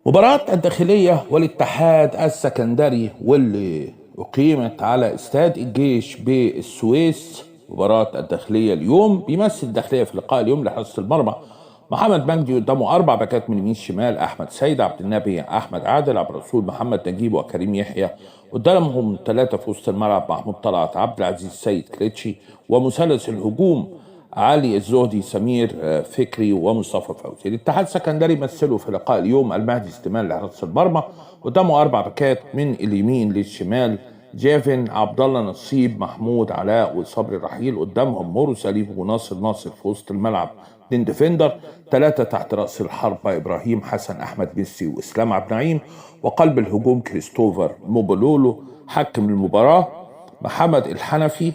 مباراة الداخلية والاتحاد السكندري واللي أقيمت على استاد الجيش بالسويس. مباراة الداخلية اليوم بيمثل الداخلية في لقاء اليوم لحراسة المرمى محمد مجدي، قدامه 4 باكات من يمين شمال: أحمد سيد، عبد النبي، أحمد عادل، عبد الرسول، محمد نجيب، وكريم يحيى. قدامهم 3 في وسط الملعب: محمود طلعت، عبد العزيز سيد كليتشي، ومثلث الهجوم علي الزهدي، سمير فكري، ومصطفى فوزي. الاتحاد السكندري مثله في لقاء اليوم المهدي سليمان لحراسة المرمى، قدامه 4 باكات من اليمين للشمال: جافن، عبد الله نصيب، محمود علاء، وصبري رحيل. قدامهم مورو سليم وناصر ناصر في وسط الملعب، 2 defender، 3 تحت رأس الحربة: إبراهيم حسن، أحمد ميسي، وإسلام عبد النعيم، وقلب الهجوم كريستوفر موبولولو. حكم المباراة محمد الحنفي،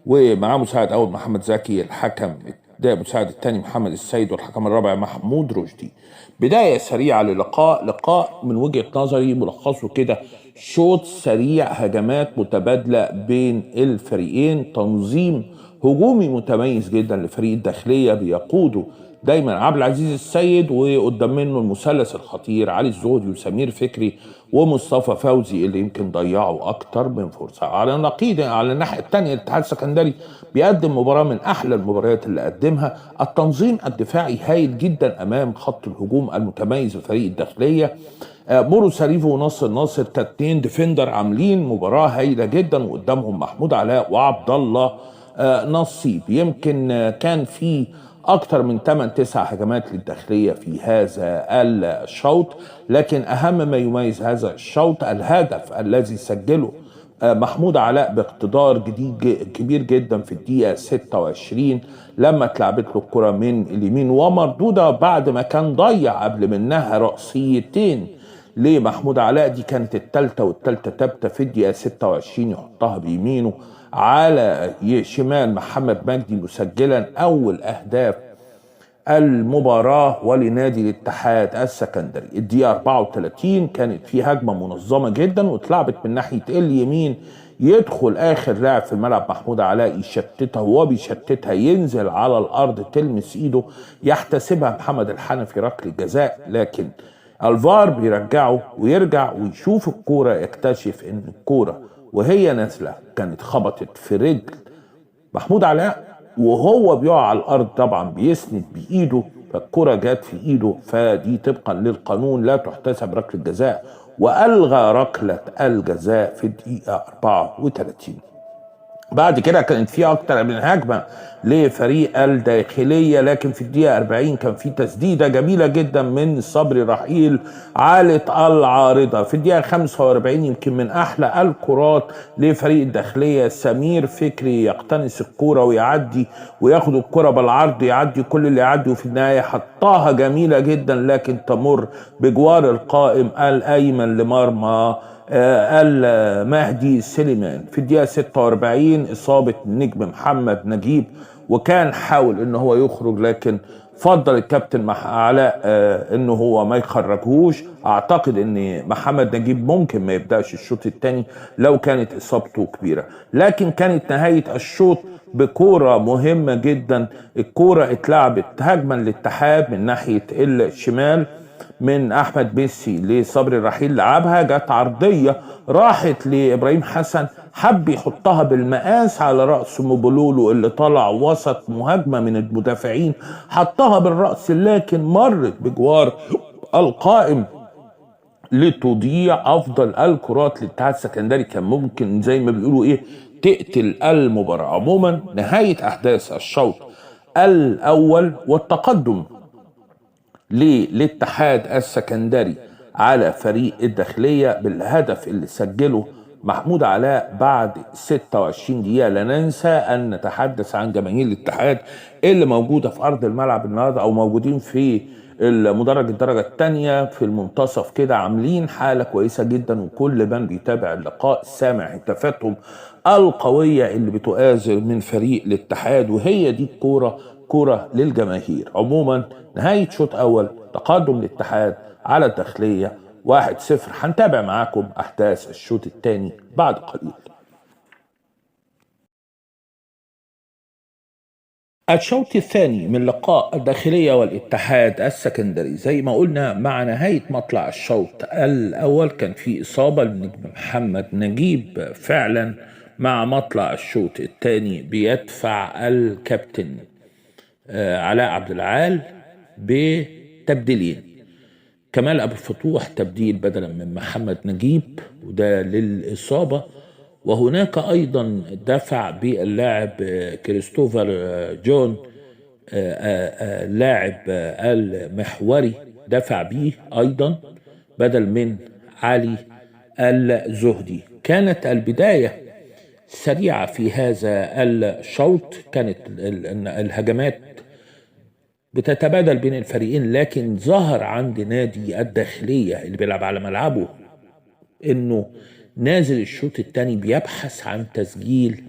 ومعاه مساعد أول محمد زكي، الحكم ده مساعد الثاني محمد السيد، والحكم الرابع محمود رشدي. بداية سريعة للقاء، لقاء من وجهة نظري ملخصه كده: شوط سريع، هجمات متبادلة بين الفريقين، تنظيم هجومي متميز جدا لفريق الداخلية بيقوده دايما عبد العزيز السيد، وقدام منه المثلث الخطير علي الزهدي وسمير فكري ومصطفى فوزي اللي يمكن ضيعوا اكتر من فرصة. على النقيض على الناحية الثانية الاتحاد السكندري بيقدم مباراة من احلى المباريات اللي قدمها. التنظيم الدفاعي هايل جدا امام خط الهجوم المتميز لفريق الداخلية. مورو ساليفو وناصر ناصر كاتنين defender عاملين مباراة هايلة جدا، وقدامهم محمود علاء وعبد الله نصيب. يمكن كان في أكثر من 8-9 هجمات للداخلية في هذا الشوط، لكن أهم ما يميز هذا الشوط الهدف الذي سجله محمود علاء باقتدار جديد كبير جدا في الدقيقة 26 لما اتلعبت له الكرة من اليمين ومردودة بعد ما كان ضيع قبل منها رأسيتين لمحمود علاء. دي كانت الثالثة، والثالثة ثابتة في الدقيقة 26 يحطها بيمينه على شمال محمد مجدي، مسجلا أول أهداف المباراة ولنادي الاتحاد السكندري. الدقيقة 34 كانت في هجمة منظمة جدا واتلعبت من ناحية اليمين، يدخل آخر لاعب في الملعب محمود علاء يشتتها، وهو بيشتتها ينزل على الأرض تلمس إيده، يحتسبها محمد الحنفي ركلة جزاء، لكن الفار بيرجعه ويرجع ويشوف الكورة، يكتشف إن الكورة وهي نازلة كانت خبطت في رجل محمود علاء وهو بيقع على الارض، طبعا بيسند بايده فالكرة جت في ايده، فدي طبقا للقانون لا تحتسب ركلة جزاء، والغى ركلة الجزاء في الدقيقة 34. بعد كده كانت في اكتر من هجمة لفريق الداخلية، لكن في الدقيقة 40 كان في تسديده جميلة جدا من صبري رحيل عالت العارضة. في الدقيقة 45 يمكن من احلى الكرات لفريق الداخلية، سمير فكري يقتنص الكورة ويعدي وياخد الكره بالعرض، يعدي كل اللي يعدي، وفي النهاية حطاها جميلة جدا لكن تمر بجوار القائم الايمن لمرمى المهدي سليمان. في الدقيقة 46 إصابة النجم محمد نجيب، وكان حاول إن هو يخرج لكن فضل الكابتن علاء إن هو ما يخرجهوش. أعتقد إن محمد نجيب ممكن ما يبدأش الشوط الثاني لو كانت إصابته كبيرة، لكن كانت نهاية الشوط بكورة مهمة جدا. الكورة اتلعبت هجما للاتحاد من ناحية الشمال من احمد ميسي لصبري الرحيل، لعبها جت عرضية راحت لابراهيم حسن، حب يحطها بالمقاس على راس موبولولو اللي طلع وسط مهاجمه من المدافعين، حطها بالراس لكن مرت بجوار القائم لتضيع افضل الكرات للاتحاد السكندري. كان ممكن زي ما بيقولوا ايه تقتل المباراة. عموما نهاية احداث الشوط الاول والتقدم للاتحاد السكندري على فريق الداخلية بالهدف اللي سجله محمود علاء بعد 26 دقيقة. لا ننسى أن نتحدث عن جماهير الاتحاد اللي موجودة في أرض الملعب النهاردة أو موجودين في المدرج الدرجة الثانية في المنتصف كده، عاملين حالة كويسة جدا، وكل من بيتابع اللقاء سامع هتافاتهم القوية اللي بتؤازر من فريق الاتحاد، وهي دي الكورة، كرة للجماهير. عموما نهاية شوط أول، تقدم الاتحاد على الداخلية 1-0. هنتابع معاكم أحداث الشوط الثاني بعد قليل. الشوط الثاني من لقاء الداخلية والاتحاد السكندري، زي ما قلنا مع نهاية مطلع الشوط الأول كان في إصابة للنجم محمد نجيب. فعلا مع مطلع الشوط الثاني بيدفع الكابتن علاء عبد العال بتبديلين، كمال أبو الفتوح تبديل بدلا من محمد نجيب وده للإصابة، وهناك أيضا دفع باللاعب كريستوفر جون اللاعب المحوري، دفع به أيضا بدل من علي الزهدي. كانت البداية سريعة في هذا الشوط، كانت الهجمات بتتبادل بين الفريقين، لكن ظهر عند نادي الداخلية اللي بيلعب على ملعبه انه نازل الشوط الثاني بيبحث عن تسجيل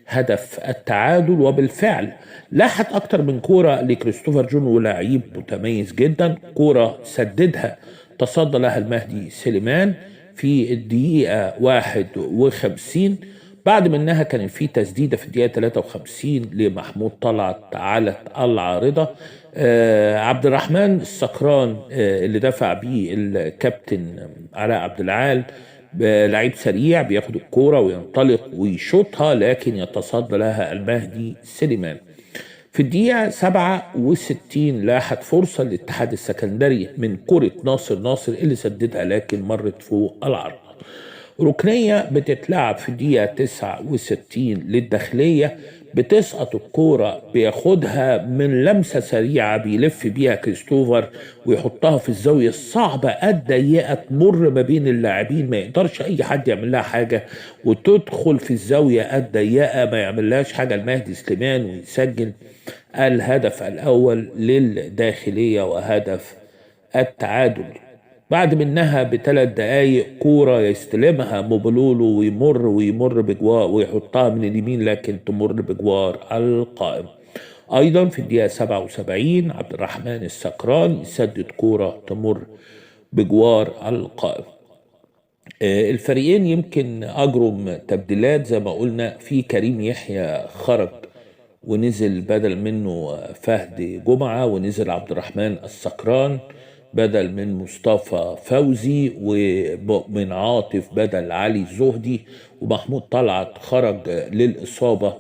هدف التعادل، وبالفعل لاحت اكتر من كورة لكريستوفر جون ولاعيب متميز جدا، كورة سددها تصدى لها المهدي سليمان في الدقيقة 51. بعد منها كان في تسديدة في الدقيقة 53 لمحمود طلعت على العارضة. عبد الرحمن السكران اللي دفع بيه الكابتن علاء عبد العال، لعيب سريع بياخد الكورة وينطلق ويشوطها، لكن يتصدى لها المهدي سليمان. في الدقيقة 67 لاحت فرصة للاتحاد السكندري من كرة ناصر ناصر اللي سددها لكن مرت فوق العارضة. ركنية بتتلعب في الدقيقة 69 للداخلية، بتسقط الكورة بياخدها من لمسة سريعة بيلف بيها كريستوفر ويحطها في الزاوية الصعبة الضيقة، تمر ما بين اللاعبين ما يقدرش أي حد يعمل لها حاجة، وتدخل في الزاوية الضيقة ما يعملهاش حاجة المهدي سليمان ويسجل الهدف الأول للداخلية وهدف التعادل. بعد منها ب3 دقايق كورة يستلمها موبولولو ويمر بجوار ويحطها من اليمين لكن تمر بجوار القائم. أيضا في الدقيقة 77 عبد الرحمن السكران يسدد كورة تمر بجوار القائم. الفريقين يمكن أجرم تبديلات زي ما قلنا، في كريم يحيى خرج ونزل بدل منه فهد جمعة، ونزل عبد الرحمن السكران بدل من مصطفى فوزي، ومن عاطف بدل علي الزهدي، ومحمود طلعت خرج للإصابة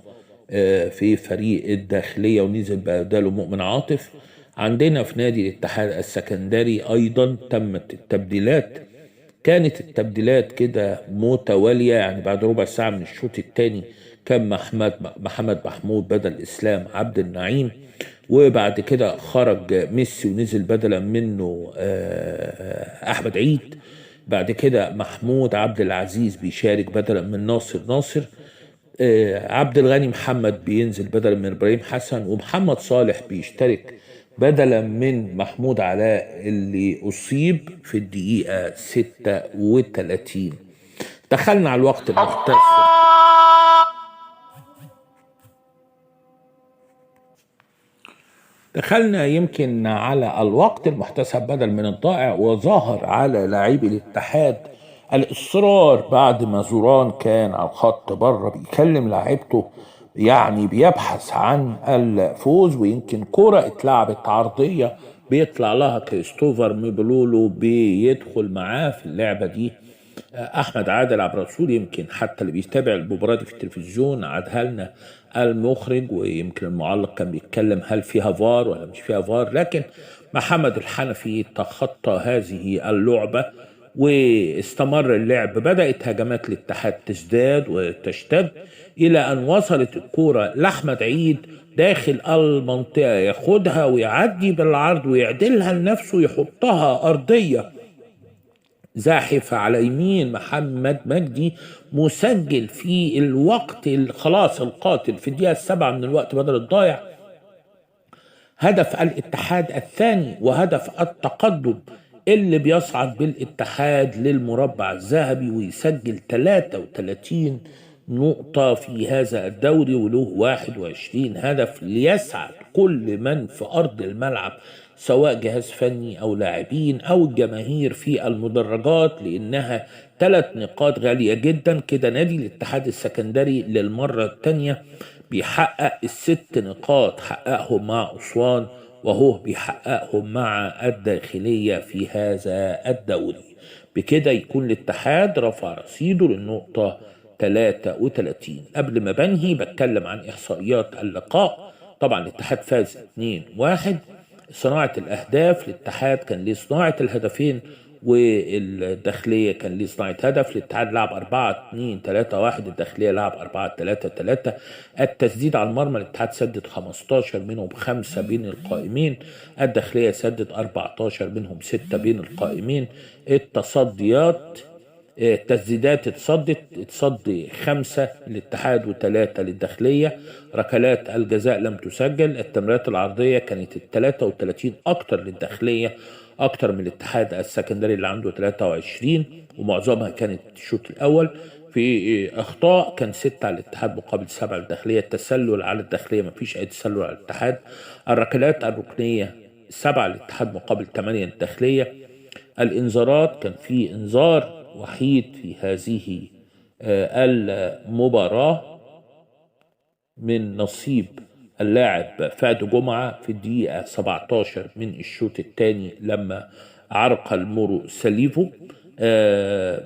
في فريق الداخلية ونزل بداله مؤمن عاطف. عندنا في نادي الاتحاد السكندري أيضا تمت التبديلات، كانت التبديلات كده متوالية، يعني بعد ربع ساعة من الشوط الثاني كان محمد محمود بدل إسلام عبد النعيم، وبعد كده خرج ميسي ونزل بدلا منه أحمد عيد، بعد كده محمود عبد العزيز بيشارك بدلا من ناصر ناصر، عبد الغني محمد بينزل بدلا من إبراهيم حسن، ومحمد صالح بيشترك بدلا من محمود علاء اللي أصيب في الدقيقة 36. دخلنا على الوقت المختصر. دخلنا يمكن على الوقت المحتسب بدل من الضائع، وظهر على لاعبي الاتحاد الإصرار بعد ما زوران كان على الخط بره بيكلم لاعيبته، يعني بيبحث عن الفوز، ويمكن كرة اتلعبت عرضية بيطلع لها كريستوفر ميبلولو بيدخل معاه في اللعبة دي أحمد عادل عبد الرسول، يمكن حتى اللي بيتابع المباراة دي في التلفزيون عادها لنا المخرج، ويمكن المعلق كان بيتكلم هل فيها فار ولا مش فيها فار، لكن محمد الحنفي تخطى هذه اللعبة واستمر اللعب. بدأت هجمات الاتحاد تزداد وتشتد إلى أن وصلت الكورة لأحمد عيد داخل المنطقة، ياخدها ويعدي بالعرض ويعدلها لنفسه ويحطها أرضية زاحفة على يمين محمد مجدي، مسجل في الوقت خلاص القاتل في الدقيقة 7 من الوقت بدل الضايع هدف الاتحاد الثاني وهدف التقدم اللي بيصعد بالاتحاد للمربع الذهبي ويسجل 33 نقطة في هذا الدوري وله 21 هدف، ليسعد كل من في أرض الملعب سواء جهاز فني أو لاعبين أو الجماهير في المدرجات، لأنها 3 نقاط غالية جدا. كده نادي الاتحاد السكندري للمرة الثانية بيحقق ال6 نقاط، حققهم مع أسوان وهو بيحققهم مع الداخلية في هذا الدوري. بكده يكون الاتحاد رفع رصيده للنقطة 33. قبل ما بنهي بتكلم عن إحصائيات اللقاء. طبعا الاتحاد فاز 2-1. صناعة الأهداف الاتحاد كان ليه صناعة الهدفين، والداخلية كان ليه صناعة هدف. الاتحاد لعب 4-2-3-1، الداخلية لعب 4-3-3. التسديد على المرمى الاتحاد سدد 15 منهم 5 بين القائمين، الداخلية سدد 14 منهم 6 بين القائمين. التصديات التسديدات اتصدي 5 للاتحاد و3 للداخلية. ركلات الجزاء لم تسجل. التمريرات العرضية كانت 33 أكتر للداخلية أكتر من الاتحاد السكندري اللي عنده 23، ومعظمها كانت الشوط الأول. في أخطاء كان 6 على الاتحاد مقابل 7 للداخلية. التسلل على الداخلية مفيش أي تسلل على الاتحاد. الركلات الركنية 7 للاتحاد مقابل 8 للداخلية. الإنذارات كان في إنذار وحيد في هذه المباراة من نصيب اللاعب فادي جمعة في الدقيقة 17 من الشوط الثاني لما عرقل مورو ساليفو.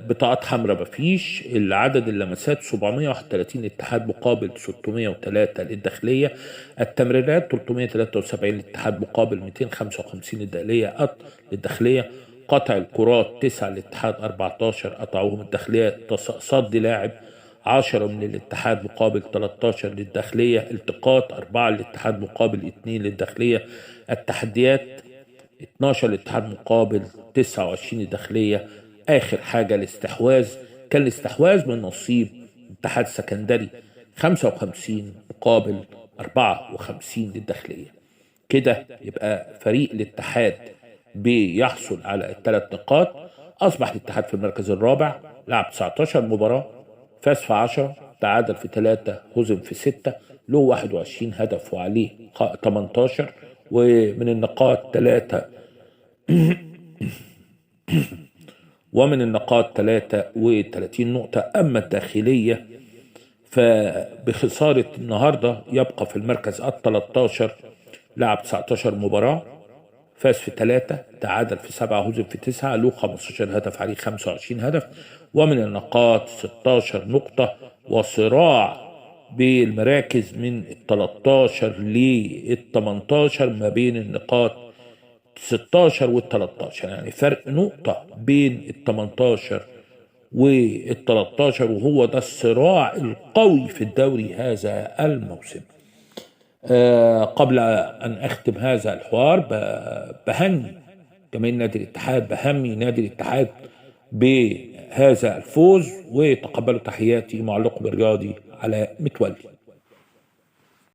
بطاقات حمراء مفيش. العدد اللمسات 731 للاتحاد مقابل 603 للداخلية. التمريرات 373 للاتحاد مقابل 255 للداخلية. قطع الكرات 9 للاتحاد 14 قطعوهم الداخلية. صد لاعب 10 من الاتحاد مقابل 13 للداخلية. التقاط 4 للاتحاد مقابل 2 للداخلية. التحديات 12 للاتحاد مقابل 29 للداخلية. آخر حاجة الاستحواذ، كان الاستحواذ من نصيب الاتحاد السكندري 55 مقابل 54 للداخلية. كده يبقى فريق الاتحاد بيحصل على ال3 نقاط. أصبح الاتحاد في المركز الرابع، لعب 19 مباراة، فاز في 10، تعادل في 3، هزم في 6، له 21 هدف وعليه 18، ومن النقاط 3 ومن النقاط 33 نقطة. أما الداخلية فبخسارة النهاردة يبقى في المركز 13، لعب 19 مباراة، فاز في 3، تعادل في 7، هزم في 9، له 15 هدف عليه 25 هدف، ومن النقاط 16 نقطة. وصراع بالمراكز من 13 ل 18 ما بين النقاط 16 وال 13، يعني فرق نقطة بين ال 18 وال 13، وهو ده الصراع القوي في الدوري هذا الموسم. قبل أن أختم هذا الحوار بهني كمان نادي الاتحاد، بهني نادي الاتحاد بهذا الفوز، وتقبلوا تحياتي معلقكم الرياضي علاء متولي.